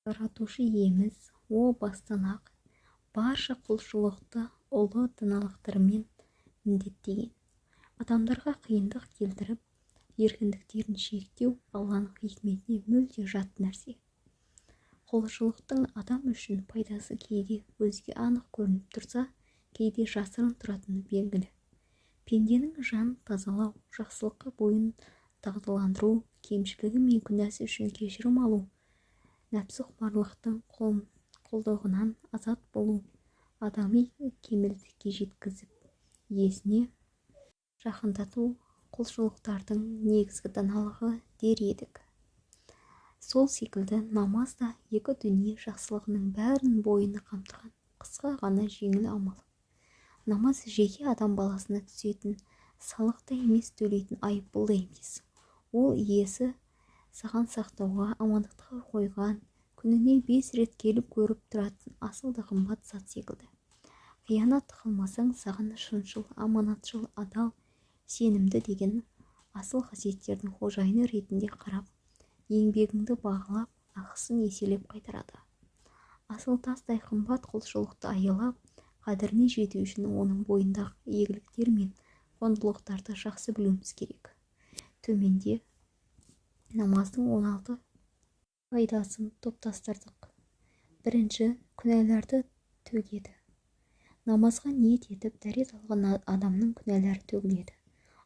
Жаратушы Иеміз о бастан-ақ барша құлшылықты ұлы даналықтарымен міндеттеген. Адамдарға қиындық келтіріп, еркіндіктерін шектеу Алланың хикметіне мүлде жат нәрсе. Құлшылықтың адам үшін пайдасы кейде көзге анық көрініп тұрса, кейде жасырын тұратыны белгілі. Пенденің жанын тазалау, жақсылыққа бойын дағдыландыру, кемшілігі мен күнәсі үшін кешірім алу, нәпсіқұмарлықтың құлдығынан азат болу, адами кемелдікке жеткізіп, иесіне жақындату құлшылықтардың негізгі даналығы дер едік. Сол секілді намаз да екі дүние жақсылығының бәрін бойына қамтыған қысқа ғана жеңіл амал. Намаз жеке адам баласына түсетін салық та емес, төлейтін айыппұл да емес. Ол иесі саған сақтауға, аманатқа қойған, күніне 5 рет келіп көріп тұратын асыл да қымбат зат секілді. Қиянат қылмасаң, саған шыншыл, аманатшыл, адал, сенімді деген асыл қасиеттердің қожайыны ретінде қарап, еңбегіңді бағалап, ақысын еселеп қайтарады. Асыл тастай қымбат құлшылықты аялап, қадіріне жету үшін оның бойындағы игіліктер мен құндылықтарды жақсы білуіміз керек. Төменде намаздың 16 пайдасын топтастырдық. Бірінші, күнәларды төгеді. Намазға ниет етіп, дәрет алған адамның күнәлары төгіледі.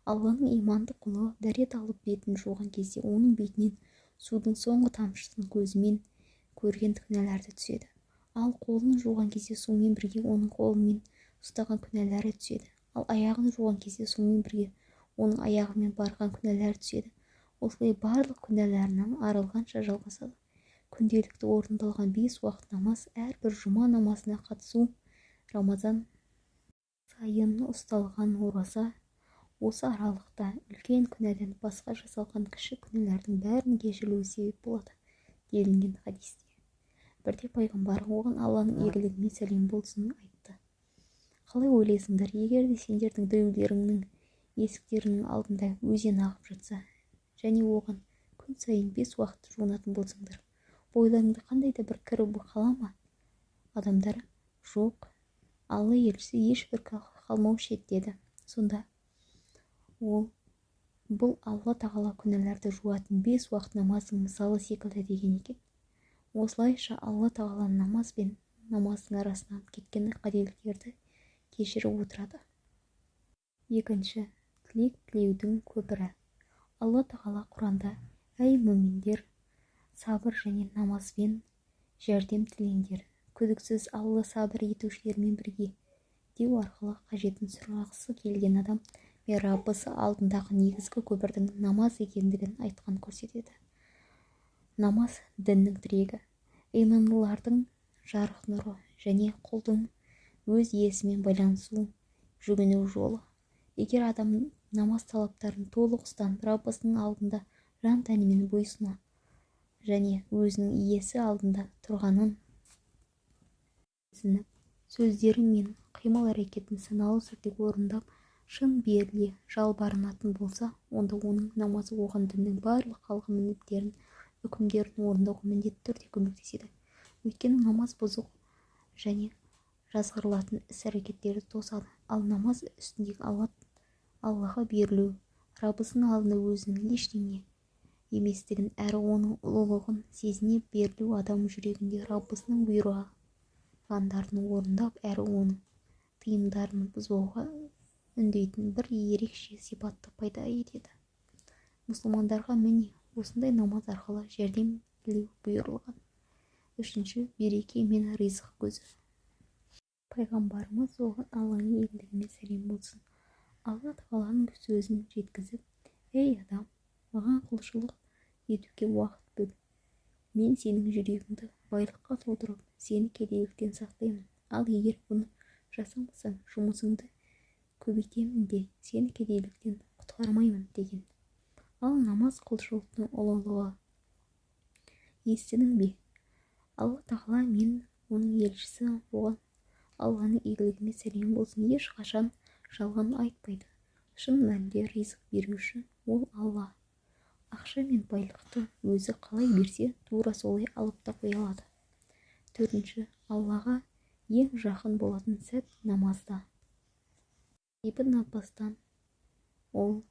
Алланың иманды құлы дәрет алып бетін жуған кезде оның бетінен судың соңғы тамшысын көзімен көрген күнәлары түседі. Ал қолын жуған кезде сумен бірге оның қолымен ұстаған күнәлары түседі. Ал аяғын жуған кезде сумен бірге оның аяғымен барған күнәлары түседі. Осылай барлық күнәларынан арылғанша жалғасады. Күнделікті орындалған 5 уақыт намаз, әрбір жұма намазына қатысу, Рамазан сайын ұсталған ораза, осы аралықта үлкен күнәден басқа жасалған кіші күнәлардың бәрінің кешірілуі себеп болады, делінген хадисте. Бірде пайғамбар, оған Алланың игілігі мен сәлем болсын, айтты: Қалай ойлайсыңдар, егер де сендердің біреулеріңнің есіктерінің алдында өзен ағып жатса, және оған күн сайын 5 уақыт жуынатын болсаңдар, бойларыңда қандай да бір кір қала ма? Адамдар: жоқ, Алла елшісі, ешбір қалмаушы еді, деді. Сонда ол: бұл Алла тағала күнәларды жуатын 5 уақыт намаздың мысалы секілді, деген екен. Осылайша Алла тағала намаз бен намаздың арасынан кеткен қателіктерді кешіріп отырады. Екінші, тілек тілеудің көпірі. Алла тағала Құранда: әй мүминдер, сабыр және намазбен жәрдем тілеңдер, күдіксіз Алла сабыр етушілермен бірге, деу арқылы қажетін сұрағысы келген адам мен Раббысы алдындағы негізгі көпірдің намаз екендігін айтқан көрсетеді. Намаз діннің тірегі, имандылардың жарық нұры және құлдың өз иесімен байланысу, жүгіну жолы. Егер адам намаз талаптарын толық ұстанып, Раббысының алдында жан тәнімен бойсұна және өзінің иесі алдында тұрғанын сезініп, сөздері мен қимыл-әрекетін саналы түрде орындап, шын беріле жалбарынатын болса, онда оның намазы оған діннің барлық қалған міндеттерін, үкімдерін орындауға міндетті түрде көмектеседі. Өйткені намаз бұзық және жазғырылатын іс-әрекеттерді тосады. Ал намаз үстіндегі Аллаға берілу, Раббысының алдында өзінің ештеңе еместігін әрі оның ұлылығын сезіне берілу адам жүрегінде Раббысының бұйырғандарын орындап, әрі оның тыйымдарын бұзбауға үндейтін бір ерекше сипатты пайда етеді. Мұсылмандарға міне осындай намаз арқылы жәрдем тілеу бұйырылған. Үшінші, береке мен ризық көзі. Пайғамбарымыз, оған Алланың игілігі мен сәлем болсын, Алла тағаланың сөзін жеткізіп: әй адам, маған құлшылық етуге уақыт бөл, мен сенің жүрегіңді байлыққа толтырып, сені кедейліктен сақтаймын. Ал егер бұны жасамасаң, жұмысыңды көбейтемін де, сені кедейліктен құтқармаймын, деген. Ал намаз құлшылықтың ұлылығы естідің бе? Алла тағала мен оның елшісі, оған Алланың игілігі мен сәлем болсын, ешқашан жалған айтпайды. Шын мәнінде ризық беруші ол Алла. Ақша мен байлықты өзі қалай берсе, тура солай алып та қоя алады. Төртінші, Аллаға ең жақын болатын сәт намазда. Ибн Аббастан, ол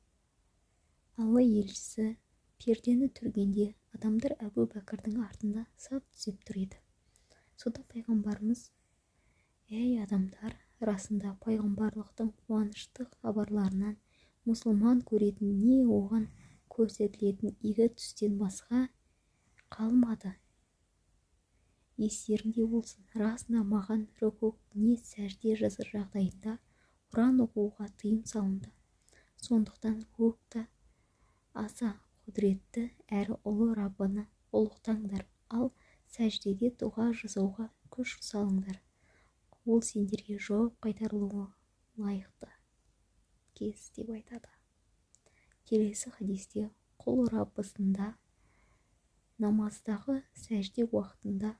Алла елшісі пердені түргенде адамдар Әбу Бәкірдің артында сап түзеп тұр еді. Сонда пайғамбарымыз: «Әй адамдар, расында пайғамбарлықтың қуанышты хабарларынан мұсылман көретін не оған көрсетілетін игі түстен басқа қалмады. Естеріңде болсын, расында маған рукуғ не сәжде жағдайында Құран оқуға тыйым салынды. Сондықтан рукуғта аса құдіретті әрі ұлы Раббыны ұлықтаңдар, ал сәждеде дұға жасауға күш салыңдар. Ол сендерге жауап қайтарылуға лайықты кез», деп айтады. Келесі хадисте құл Раббысында намаздағы сәжде уақытында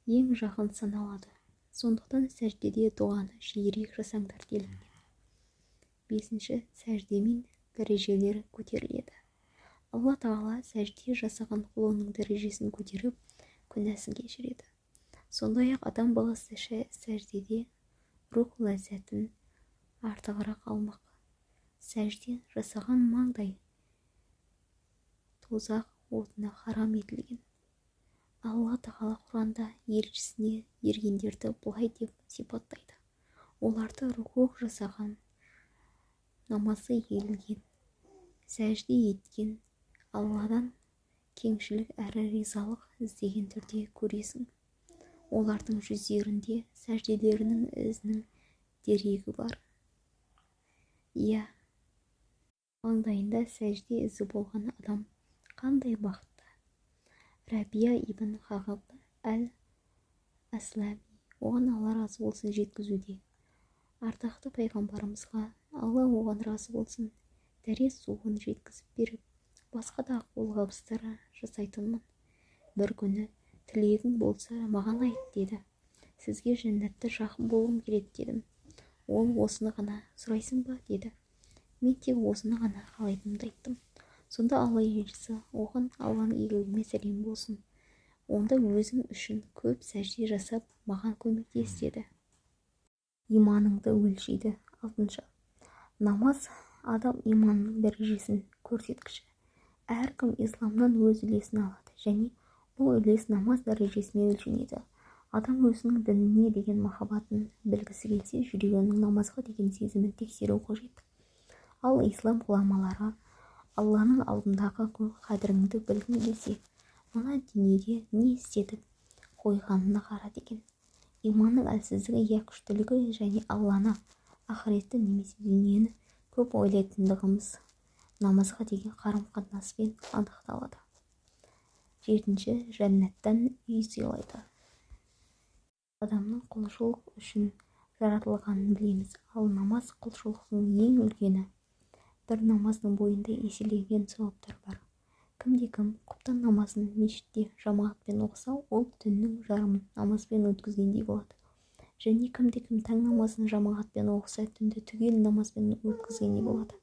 ең жақын саналады. Сондықтан сәждеде дұғаны жиірек жасаңдар делінген. Бесінші, сәждемен дәрежелері көтеріледі. Алла Тағала сәжде жасаған құлының дәрежесін көтеріп, күнәсін кешіреді. Сондай-ақ адам баласы сәждеде рух ләззатын артығырақ алмақ. Сәжде жасаған маңдай тозақ отына харам етілген. Алла Тағала Құранда елшісіне ергендерді былай деп сипаттайды: оларды рукуғ жасаған, намазы иілген, сәжде еткен, Алладан кеңшілік әрі ризалық іздеген түрде көресің. Олардың жүздерінде сәжделерінің ізінің дерегі бар. Иә, маңдайында сәжде ізі болған адам қандай бақытты. Рәбия ибн Қағаб әл-Әсләми, оған Алла разы болсын, жеткізуде. Ардақты пайғамбарымызға, Алла оған разы болсын, дәрет суын жеткізіп беріп, басқа да қолғабыстар жасайтынмын. Бір күні: «Тілегің болса, маған айт», – деді. «Сізге жәннатта жақын болғым келеді», – дедім. Ол: «Осыны ғана сұрайсың ба?» – деді. Мен тек осыны ғана қалайтынымды айттым. Сонда Алла елшісі, оған Алланың игілігі мен сәлемі болсын: «Онда өзің үшін көп сәжде жасап, маған көмектес», – деді. Иманыңды өлшейді. Алтыншы, намаз адам иманының дәрежесін көрсеткіші. Әркім исламнан өз үлесін алады және бұл үлес намаз дәрежесімен өлшенеді. Адам өзінің дініне деген махаббатын білгісі келсе, жүрегінің намазға деген сезімін тексеру қажет. Ал ислам ғұламалары: «Алланың алдындағы қадіріңді білгің келсе, мына дүниеде не істетіп қойғанына қара», – деген. Иманның әлсіздігі я күштілігі және Алланы, ақыретті немесе дүниені көп ойлайтындығымыз намазға деген қарым-қатынаспен анықталады. Жетінші, жәннаттан үй сыйлайды. Адамның құлшылық үшін жаратылғанын білеміз. Ал намаз құлшылықтың ең үлкені. Бір намаздың бойында еселенген сауаптар бар. Кімде-кім құптан намазын мешітте жамағатпен оқыса, ол түннің жарымын намазбен өткізгендей болады. Және кімде-кім таң намазын жамағатпен оқыса, түнді түгел намазбен өткізгендей болады.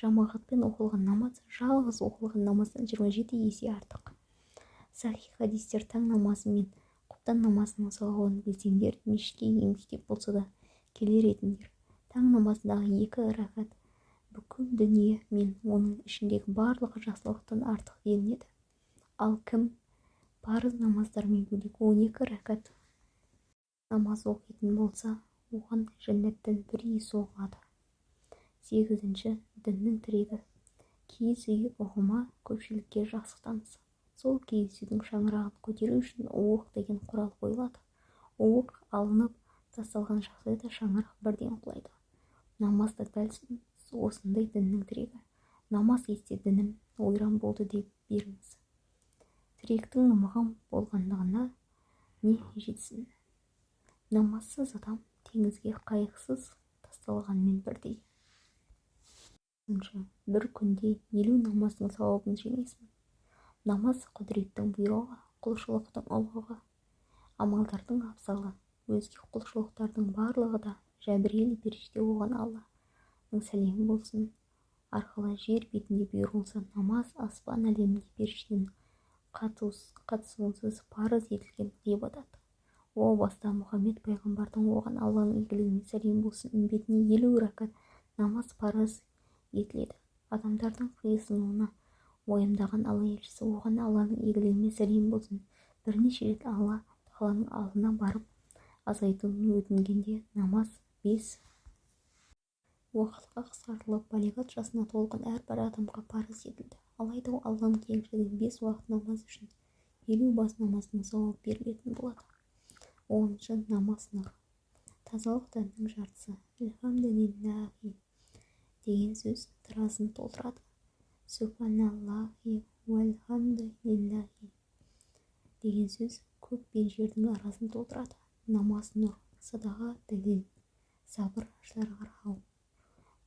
Жамағатпен оқылған намаз жалғыз оқылған намаздан 27 есе артық. Сахих хадистер: «Таң намазы мен құптан намазының сауабын білсеңдер, мешітке еңбектеп болса да келер едіңдер. Таң намазындағы екі ракат бүкіл дүние мен оның ішіндегі барлық жақсылықтан артық», – делінеді. Ал кім парыз намаздармен бөлек 12 ракат намаз оқитын болса, оған жәннаттан бір үй соғылады. Сегізінші, діннің тірегі. Киіз үй ұғымы көпшілікке жақсы таныс. Сол киіз үйдің шаңырағын көтеру үшін уық деген құрал қойылады. Уық алынып тасталған жағдайда шаңырақ бірден құлайды. Намаз да дәл осындай діннің тірегі. Намаз кетсе, дінім ойран болды деп беріңіз. Тіректің мығым болғандығына не жетсін? Намазсыз адам теңізге қайықсыз тасталғанмен бірдей. Бір күнде 50 намаздың сауабын жинайсың. Намаз құдіреттің бұйрығы, құлшылықтың ұлығы, амалдардың абзалы. Өзге құлшылықтардың барлығы да Жәбірейіл періште, оған Алланың сәлемі болсын, арқылы жер бетінде бұйырылса, намаз аспан әлемінде періштенің қатысуынсыз парыз етілген ғибадат. О баста Мұхаммед пайғамбардың, оған Алланың игілігі мен сәлемі болсын, үмбетіне 50 ракат намаз парыз етіледі. Адамдардың қиысынуына уайымдаған Алла елшісі, оған Алланың игілігі мен сәлемі болсын, бірнеше рет Алла тағаланың алдына барып азайтуын өтінгенде намаз 5 уақытқа қысқартылып, балиғат жасына толған әрбір адамға парыз етілді. Алайда Алланың кеңшілігімен 5 уақыт намаз үшін 50 бас намаздың сауабы берілетін болады. 10. Намаз нұр. Тазалық діннің жартысы. Әлхамдулиллахи деген сөз таразыны толтырады. Субханаллахи уәлхамдулиллахи деген сөз көк пен жердің арасын толтырады. Намаз нұр, садаға дәлел, сабыр жарқырау.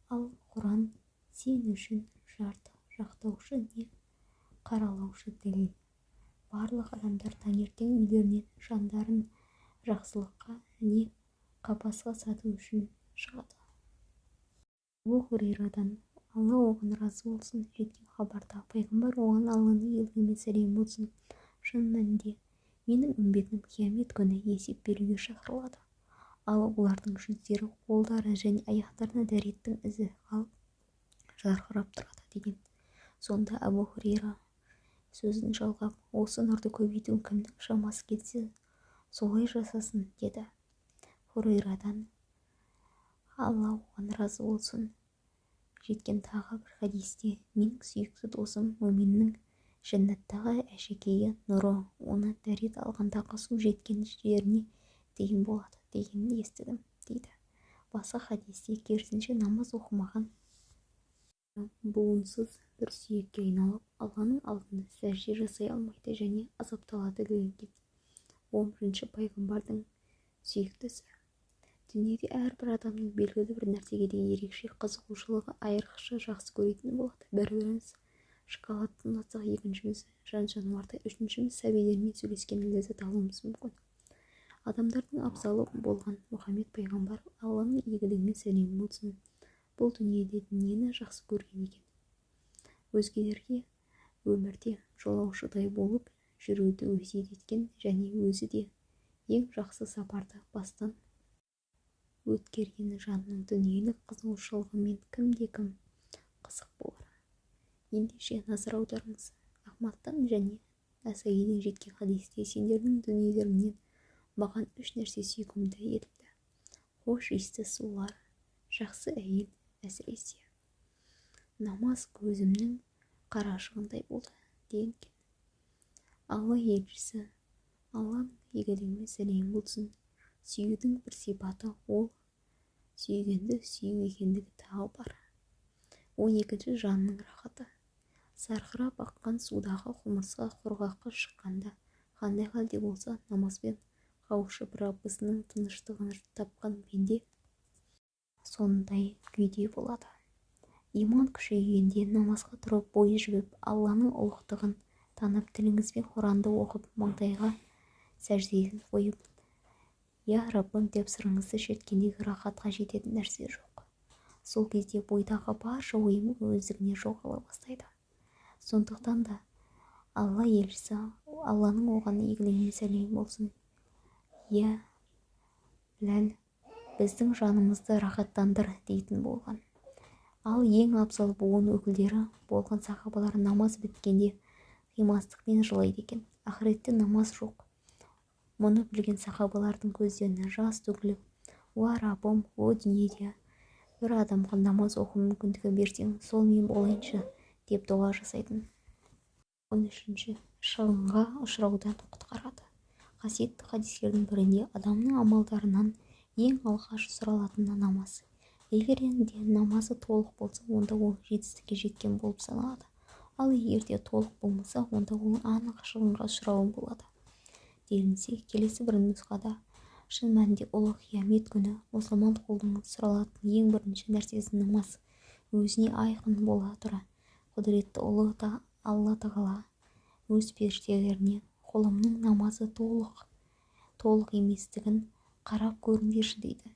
Ал Құран сен үшін жақтаушы не қаралаушы дәлел. Барлық адамдар таңертең үйлерінен жандарын жақсылыққа не қапасқа сату үшін шығады. Абу Хурейрадан, Алла оған разы болсын, жеткен хабарда пайғамбар, оған Алланың игілігі мен сәлемі болсын, шын мәнінде менің үмбетім қиямет күні есеп беруге шақырылады. Ал олардың жүздері, қолдары және аяқтарына дәреттің ізі қалып жарқырап тұрады деген. Сонда Абу Хурейра сөзін жалғап, осы нұрды көбейту кімнің шамасы келсе, солай жасасын деді. Хурейрадан, Алла оған разы болсын, жеткен тағы бір хадисте, менің сүйікті досым мүминнің жәннаттағы әшекейі нұры оны дәрет алғандағы су жеткен жеріне дейін болады дегенін естідім дейді. Басқа хадисте керісінше намаз оқымаған буынсыз бір сүйекке айналып, Алланың алдында сәжде жасай алмайды және азапталады делінген. 11. Пайғамбардың сүйіктісі. Дүниеде әрбір адамның белгілі бір нәрсеге деген ерекше қызығушылығы, айрықша жақсы көретіні болады. Бір-біріміз шоколадты ұнатсақ, екіншіміз жан-жануарды, үшіншіміз сәбилермен сөйлескеннен ләззат алуымыз мүмкін. Адамдардың абзалы болған Мұхаммед пайғамбар, Алланың игілігі мен сәлемі болсын, бұл дүниеде дүниені жақсы көрген екен. Өзгелерге өмірде жолаушыдай болып жүруді өсиет еткен және өзі де ең жақсы сапарды бастан өткерген жанның дүниелік қызығушылығымен кімде-кім қызық болар. Ендеше назар аударыңыз. Ахмадтан және Насаиден жеткен хадисте сендердің дүниелеріңнен маған үш нәрсе сүйкімді етілді: хош иісті сулар, жақсы әйел, әсіресе намаз көзімнің қарашығындай болды делінген. Алла елшісі, Алланың игілігі мен сәлемі болсын, сүюдің бір сипаты ол сүйгенді сүю екендігі тағы бар. 12. Жанның рахаты. Сарқырап аққан судағы құмырсқа құрғаққа шыққанда қандай халде болса, намазбен қауышып Раббысының тыныштығын тапқан пенде сондай күйде болады. Иман күшейгенде намазға тұрып бой жібіп, Алланың ұлықтығын танып, тіліңізбен Құранды оқып, маңдайға сәждесін қойып, «Я Раббым» деп сырыңызды шерткендегі рахатқа жететін нәрсе жоқ. Сол кезде бойдағы барша ойым өздігінен жоғала бастайды. Сондықтан да Алла елшісі, Алланың оған игілігі мен сәлемі болсын, «Я Біләл, біздің жанымызды рахаттандыр» дейтін болған. Ал ең абзал буын өкілдері болған сахабалар намаз біткенде қимастықпен жылайды екен. Ақыретте намаз жоқ. Мұны білген сахабалардың көздерінен жас төгіліп, «Уа Раббым, о дүниеде бір адамға намаз оқу мүмкіндігі берсең, сол мен болайыншы» деп дұға жасайтын. 13. Шығынға ұшыраудан құтқарады. Қасиетті хадистердің бірінде адамның амалдарынан ең алғаш сұралатыны намаз. Егер де намазы толық болса, онда ол жетістікке жеткен болып саналады. Ал егер де толық болмаса, онда ол анық шығынға ұшырауы болады делінсе, келесі бір нұсқада шын мәнінде ұлы қиямет күні мұсылман құлдың сұралатын ең бірінші нәрсесі намаз. Өзіне айқын бола тұра, құдіретті ұлы Алла тағала өз періштелеріне құлымның намазы толық еместігін қарап көріңдерші дейді.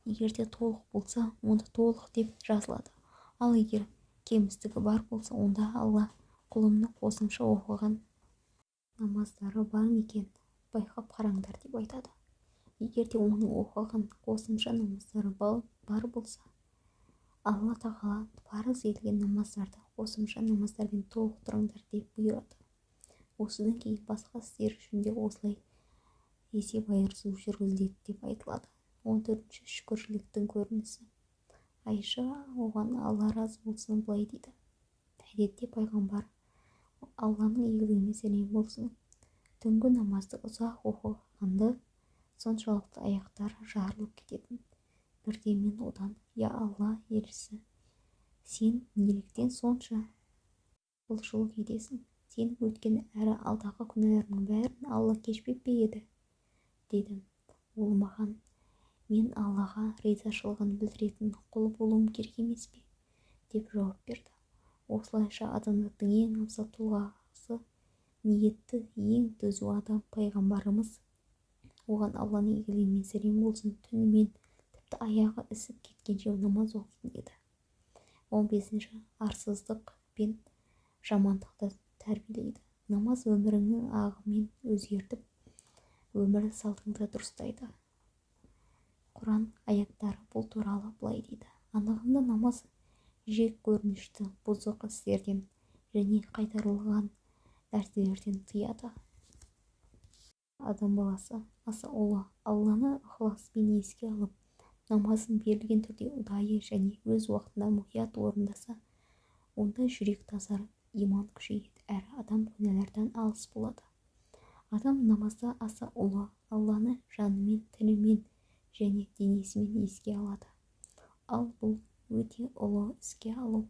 Егер де толық болса, онда толық деп жазылады. Ал егер Кемістігі бар болса, онда Алла құлымның қосымша оқыған намаздары бар ма екен, байқап қараңдар деп айтады. Егер де оның оқыған қосымша намаздары бар болса, Алла тағала парыз етілген намаздарды қосымша намаздармен толықтырыңдар деп бұйырады. Осыдан кейін басқа істер үшін де осылай есеп айырысу жүргізіледі деп айтылады. 14-ші шүкіршіліктің көрінісі. Айша, оған Алла разы болсын, былай дейді: әдетте пайғамбар, Алланың игілігіне сәлем болсын, түнгі намазды ұзақ оқығанды соншалықты аяқтары жарылып кететін. Бірде мен одан: «Я Алла елшісі, сен неліктен сонша құлшылық етесің? Сенің өткен әрі алдағы күнәларыңның бәрін Алла кешпеп пе еді?» дедім. Ол маған: «Мен Аллаға ризашылығын білдіретін құл болуым керек емес пе?» деп жауап берді. Осылайша, адамзаттың ең абзал тұлғасы, ниетті ең түзу адам пайғамбарымыз, оған Алланың игілігі мен сәлем болсын, түнімен тіпті аяғы ісіп кеткенше намаз оқитын еді. 15-ші арсыздық пен жамандықты тәрбиелейді. Намаз өміріңнің ағымын өзгертіп, өмір салтыңды дұрыстайды. Құран аяттары бұл туралы былай дейді: анығында намаз жек көрінішті бұзық істерден және қайтарылған нәрселерден тыяды. Адам баласы аса ұлы Алланы ықыласпен еске алып, намазын берілген түрде ұдайы және өз уақытында мұқият орындаса, онда жүрек тазарып, иман күшейеді әрі адам күнәлардан алыс болады. Адам намазда аса ұлы Алланы жанымен, тілімен және денесімен еске алады. Ал бұл өте ұлы еске алу.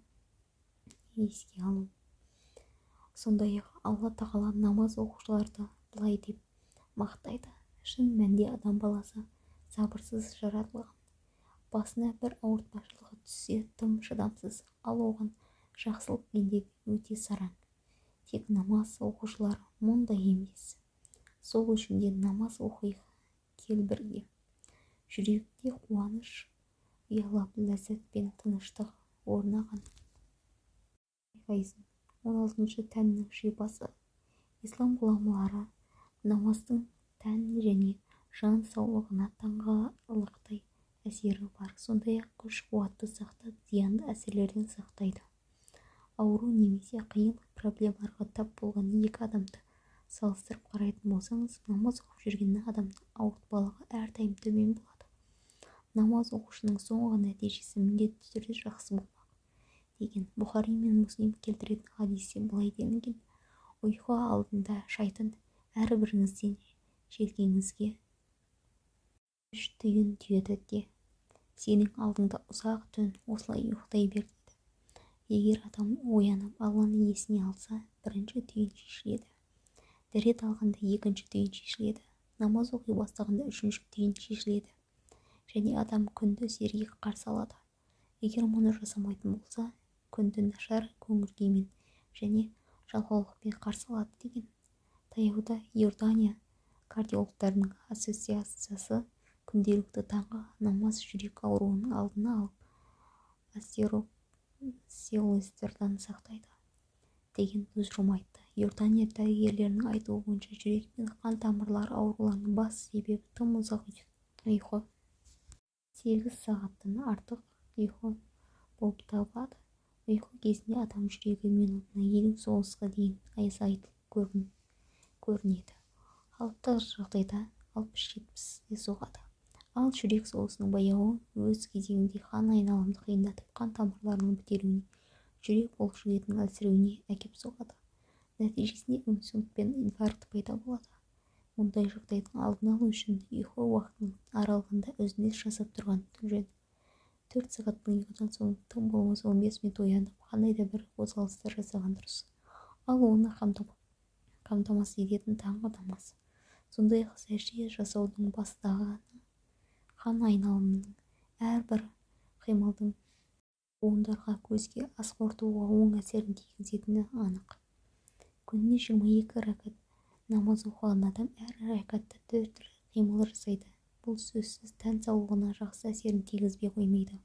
Сондай-ақ Алла тағала намаз оқушыларды былай деп мақтайды: шын мәнінде адам баласы сабырсыз жаратылған. Басына бір ауыртпашылығы түссе, тым шыдамсыз, ал оған жақсылық келгенде өте сараң. Тек намаз оқушылар мұндай емес. Сол үшін де намаз оқиық, кел бірге. Жүректе қуаныш ұялап, ләззат пен тыныштық орнаған. Байқайсың. 16-шы тәннің шипасы. Ислам ғұламалары намаздың тән және жан саулығына таңғаларлықтай әсері бар. Сондай-ақ күш-қуатты сақтап, зиянды әсерлерден сақтайды. Ауру немесе қиын проблемаларға тап болған екі адамды салыстырып қарайтын болсаңыз, намаз оқып жүрген адамның ауыртпалығы әрдайым төмен болады. Намаз оқушының соңғы нәтижесі міндетті түрде жақсы болмақ деген. Бұхари мен Муслим келтіретін хадисте былай делінген: ұйқы алдында шайтан әрбіріңізден желкеңізге 3 түйін түйеді де, сенің алдыңда ұзақ түн осылай ұйықтай бер дейді. Егер адам оянып Алланы есіне алса, бірінші түйін шешіледі. Дәрет алғанда екінші түйін шешіледі. Намаз оқи бастағанда үшінші түйін шешіледі. Және адам күнді сергек қарсы алады. Егер мұны жасамайтын болса, күнді нашар көңіл күймен және жалқаулықпен қарсы алады деген. Таяуда Иордания кардиологтарының ассоциациясы күнделікті таңғы намаз жүрек ауруының алдын алып, атеросклероздан сақтайды деген тұжырым айтты. Иордания дәрігерлерінің айтуы бойынша, жүрек пен қан тамырлары ауруларының бас себебі тым ұзақ ұйқы. 8 сағаттан артық ұйқы болып табылады. Ұйқы кезінде адам жүрегі минутына 50 соғысқа дейін азайтылып көрінеді. Қалыпты жағдайда 60-70-те соғады. Ал жүрек соғысының баяуы өз кезегінде қан айналымды қиындатып, қан тамырларының бітелуіне, жүрек бұлшық етінің әлсіреуіне әкеп соғады. Нәтижесінде инсульт пен инфаркт пайда болады. Мұндай жағдайдың алдын алу үшін ұйқы уақытының аралығында үзіліс жасап тұрған жөн. 4 сағаттың ұйқыдан соң тым болмаса 15 минут оянып, қандай да бір қозғалыстар жасаған дұрыс. Ал оны қамтамасыз ететін таңғы намаз. Сондай-ақ сәжде жасаудың бастағаны қан айналымының әрбір қимылдың буындарға, көзге, ас қорытуға оң әсерін тигізетіні анық. Күніне 22 рәкат намаз оқыған адам әр рәкатта 4 қимыл жасайды. Бұл сөзсіз тән саулығына жақсы әсерін тигізбей қоймайды.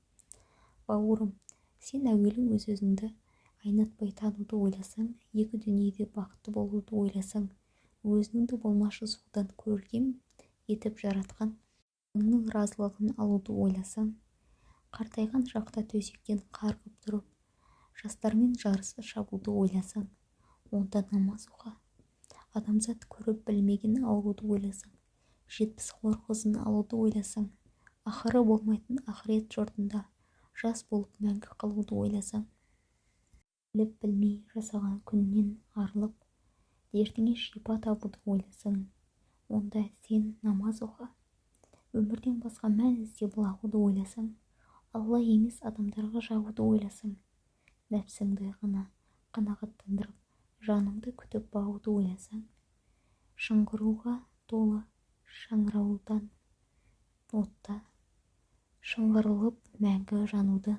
Бауырым, сен әуелі өз-өзіңді Айнытпай тануды ойласаң, екі дүниеде бақытты болуды ойласаң, өзіңді болмашы судан көркем етіп жаратқан Раббыңның разылығын алуды ойласаң, қартайған шақта төсектен қарғып тұрып, жастармен жарыса шабуды ойласаң, онда намаз оқы. Адамзат көріп білмеген ауруды ойласаң, 70 хор қызын алуды ойласаң, ақыры болмайтын ақырет жұртында жас болып мәңгі қалуды ойласаң, біліп білмей жасаған күннен арылып, дертіңе шипа табуды ойласаң, онда сен намаз оқы. Өмірден басқа мән іздеп лағуды ойласаң, Алла емес адамдарға жағуды ойласаң, нәпсіңді ғана қанағаттандырып, жаныңды күтіп бағуды ойласаң, шыңғыруға толы шаңыраудан отта шыңғырылып мәңгі жануды